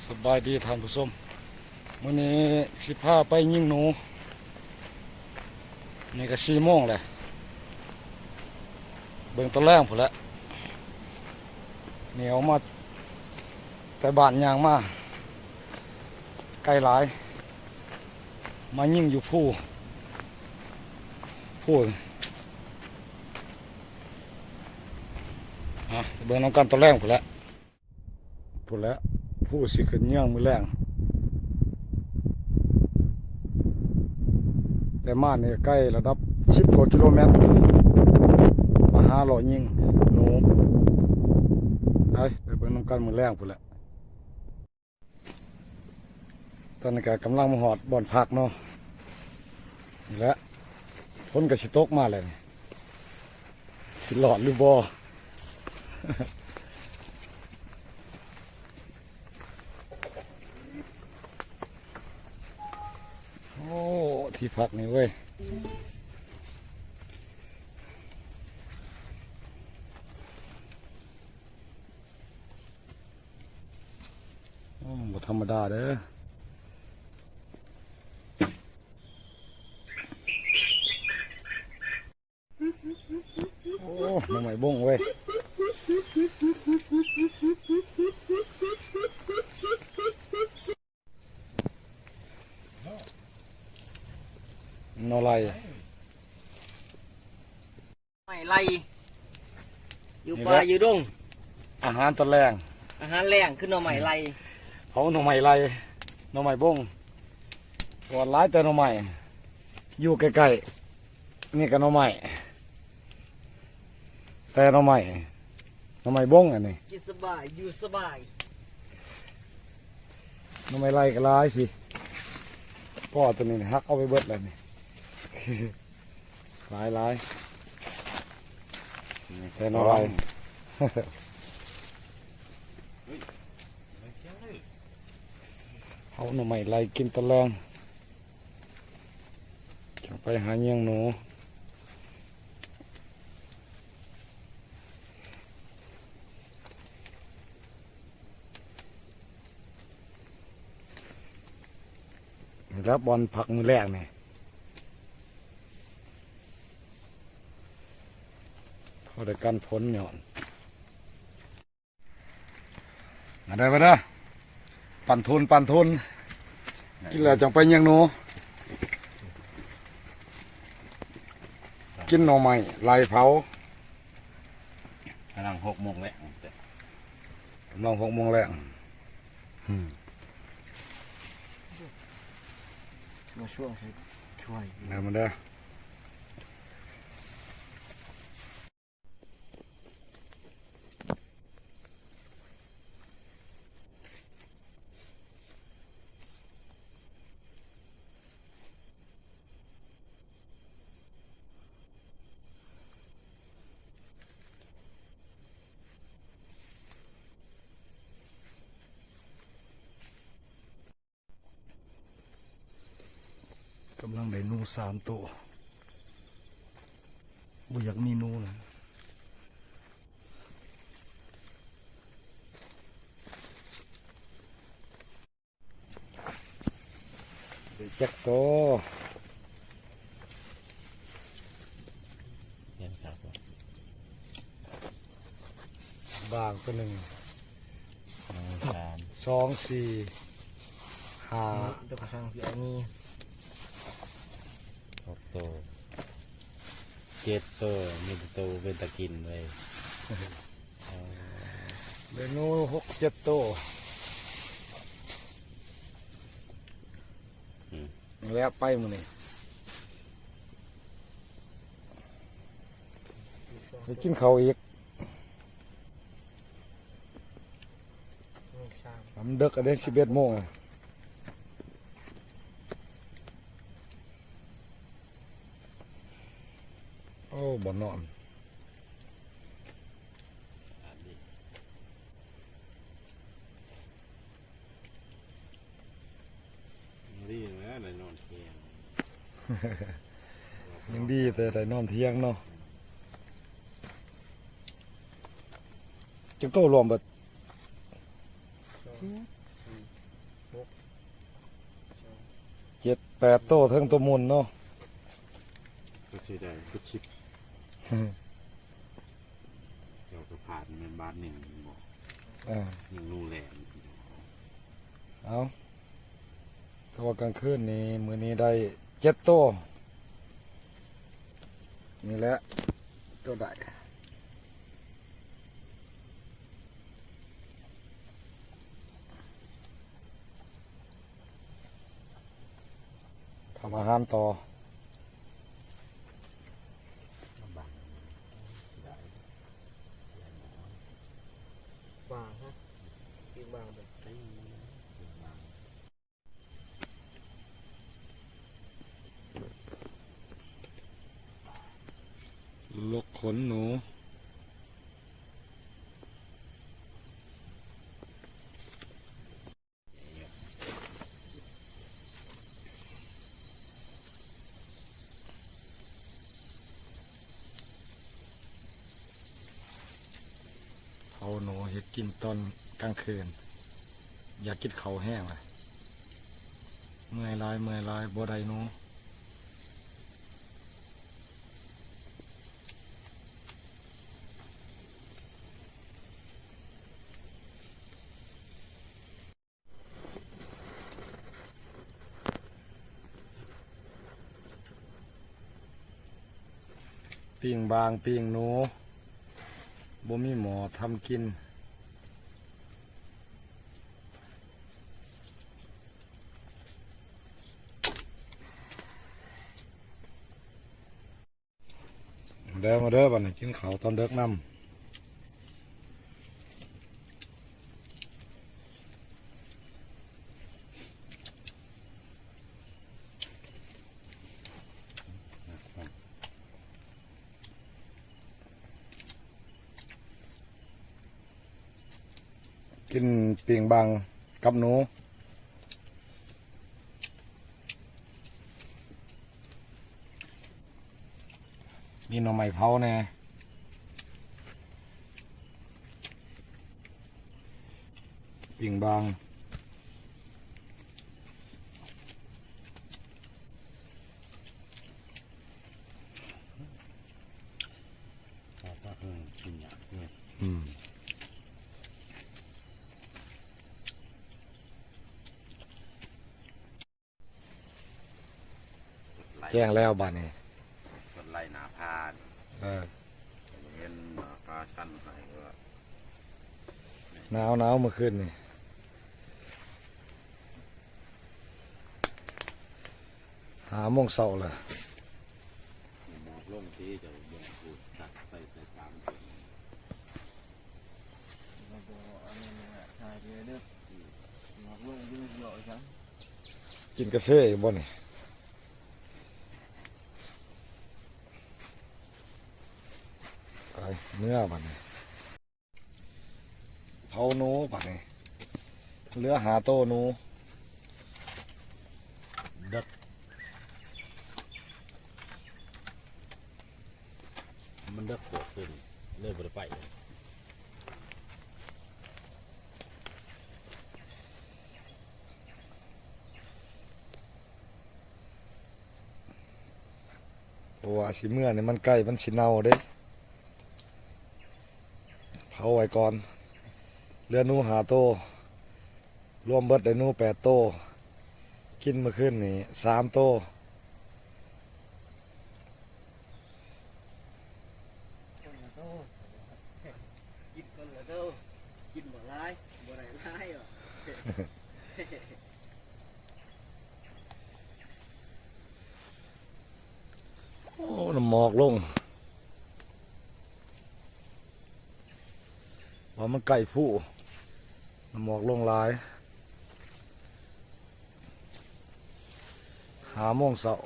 ສະບາຍດີທ່ານຜູ້ຊົມ, ມື້ນີ້ຊິພາໄປຍິງໜູ. ນີ້ກໍສີ່ໂມງແລ້ວ, ເບິ່ງຕອນແລງພຸ້ນແຫຼະ. ນີ້ອອກມາແຕ່ບ້ານ ຍ່າງມາໄກຫຼາຍ, ມາຍິງຢູ່ພູ ພູ. ອ່ະ ໄປເບິ່ງນຳກັນຕອນແລງພຸ້ນແຫຼະ. ພຸ້ນແຫຼະ ພູຊິຂຶ້ນເຍືອງມື້ແລງ, ແຕ່ມານີ້ໃກ້ລະດັບສິບກວ່າກິໂລແມັດ, ມາຫາເລາະຍິງໜູ. ໄປ ໄປເບິ່ງນຳກັນມື້ແລງພຸ້ນແຫຼະ. ຕອນນີ້ກໍກຳລັງມາຮອດບ່ອນພັກເນາະ, ນີ້ແຫຼະ ຝົນກໍຊິຕົກມາແລ້ວນີ້. ຊິລອດຫຼືບໍ່? ໂອ້ ທີ່ພັກນີ້ເວີຍ. ໂອ້ ບໍ່ທຳມະດາເດີ້. ໂອ້ ໜໍ່ໄມ້ບົງເວີຍ, ໜໍ່ໄລ່ ໄມ້ໄລ່ ຢູ່ປ່າຢູ່ດົງ. ອາຫານຕອນແລງ ອາຫານແລງຄືໜໍ່ໄມ້ໄລ່, ເຜົາໜໍ່ໄມ້ໄລ່ ໜໍ່ໄມ້ບົງ. ກ່ອນຫຼາຍແຕ່ໜໍ່ໄມ້ ຢູ່ໃກ້ໆ ນີ້ກໍໜໍ່ໄມ້, ແຕ່ໜໍ່ໄມ້ ໜໍ່ໄມ້ບົງອັນນີ້. ກິນສະບາຍ ຢູ່ສະບາຍ. ໜໍ່ໄມ້ໄລ່ກໍຫຼາຍພີ້, ກໍຕົວນີ້ຫັກເອົາໄປເບິດແລ້ວນີ້. ຫຼາຍໆ ແຕ່ໜໍ່ໄລ່. ເອົາໜໍ່ໄມ້ໄລ່ກິນຕອນແລງ ຈັ່ງໄປຫາຍິງໜູ. ແລ້ວບ່ອນພັກມື້ແລງນີ້ ພໍໄດ້ກັນຝົນຍ້ອນ. ມາເດີ້ ມາເດີ້ ປັ້ນທຸນ ປັ້ນທຸນ. ກິນແລ້ວຈັ່ງໄປຍິງໜູ, ກິນໜໍ່ໄມ້ໄລ່ເຜົາ. ກຳລັງຫົກໂມງແລ້ວ, ກຳລັງຫົກໂມງແລ້ວ. ມາຊ່ວງໃສ່ຖ້ວຍ. ເດີ ມາເດີ້. ກຳລັງໄດ້ໜູສາມໂຕ, ບໍ່ຢາກມີໜູນະ. ໄດ້ຈັກໂຕ? ແມ່ນຄັບ ບາງໂຕໜຶ່ງ ສອງ ສາມ ສອງ ສີ່ ຫ້າ ຕົວກະຊັງທີ່ອັນນີ້ ຫົກໂຕ ເຈັດໂຕ ມີແຕ່ໂຕເປັນຕາກິນເວີຍ. ໄດ້ໜູຫົກເຈັດໂຕ. ອືມ ແລ້ວໄປມື້ນີ້ ໄປກິນເຂົ້າອີກ. ມັນເດິກແລ້ວເດ້ ສິບເອັດໂມງ. ໂອ້ ບໍ່ນອນ. ດີແລ້ວໄດ້ນອນທ່ຽງ. ຍັງດີແຕ່ໄດ້ນອນທ່ຽງເນາະ. ຈັກໂຕລວມເບິດ? ສອງ ສີ່ ຫົກ ເຈັດແປດໂຕເທິງໂຕໝຸ່ນເນາະ ກໍຊິໄດ້ເຈັດສິບ ເຈົ້າກໍພາດແມ່ນບາດໜຶ່ງບໍ່ ເອີ ຍັງຮູ້ແລ້ວ ເອົາ ແຕ່ວ່າກາງຄືນນີ້ ມື້ນີ້ໄດ້ເຈັດໂຕ ນີ້ແຫຼະ ໂຕໄດ້ ທຳອາຫານຕໍ່ ບາງຮະ ປີ້ງບາງເດີ ຫຼົກຂົນໜູ. ເຜົາໜູເຮັດກິນຕອນກາງຄືນ ຢາກກິນເຂົ້າແຮງລະ ເມື່ອຍຫຼາຍ ເມື່ອຍຫຼາຍ ບໍ່ໄດ້ໜູ. ປີ້ງບາງ ປີ້ງໜູ ບໍ່ມີໝໍ້ທຳກິນ. ມາເດີ ມາເດີ ບັດນີ້ກິນເຂົ້າຕອນເດິກນຳ. ກິນປີ້ງບາງກັບໜູ. ມີໜໍ່ໄມ້ເຜົາແດ່ ປີ້ງບາງ. ອືມ. ແຈ້ງແລ້ວບາດນີ້ ເພິ່ນໄລ່ໜ້າຜານີ້ ເອີ ເຫັນໜ້າຜາຊັນໃຫ້ກໍ ໜາວໆ ມື້ຄືນນີ້ ຫ້າໂມງເຊົ້າລະ ໝອກລົງທີ່ເຈົ້າເບິ່ງ ພູດຕັດໄປແຕ່ສາມ ແລ້ວກໍອັນນັ້ນແຫຼະ ຖ່າຍເທື່ອເດີ ໝອກລົງຢູ່ເຍາະຊັ້ນ. ກິນກາເຟຢູ່ບໍ່ນີ້? ໄປ ເມືອບາດນີ້ ເຜົາໜູບາດນີ້ ເຫຼືອຫ້າໂຕໜູ. ເດິກ ມັນເດິກໂພດຂຶ້ນ ເລີຍບໍ່ໄດ້ໄປເລີຍ. ເພາະວ່າຊິເມືອນີ້ມັນໃກ້ ມັນຊິເນົ່າເດ້ ເຜົາໄວ້ກ່ອນ. ເຫຼືອໜູຫ້າໂຕ ລວມເບິດໄດ້ໜູແປດໂຕ ກິນມື້ຄືນນີ້ສາມໂຕ. ຄົນລະໂຕ ກິນຄົນລະໂຕ ກິນບໍ່ຫຼາຍ ບໍ່ໄດ້ຫຼາຍຫວາ. ໂອ້ ນ້ຳໝອກລົງ ວ່າມັນໃກ້ພູ ນ້ຳໝອກລົງຫຼາຍ. ຫ້າໂມງເຊົ້າ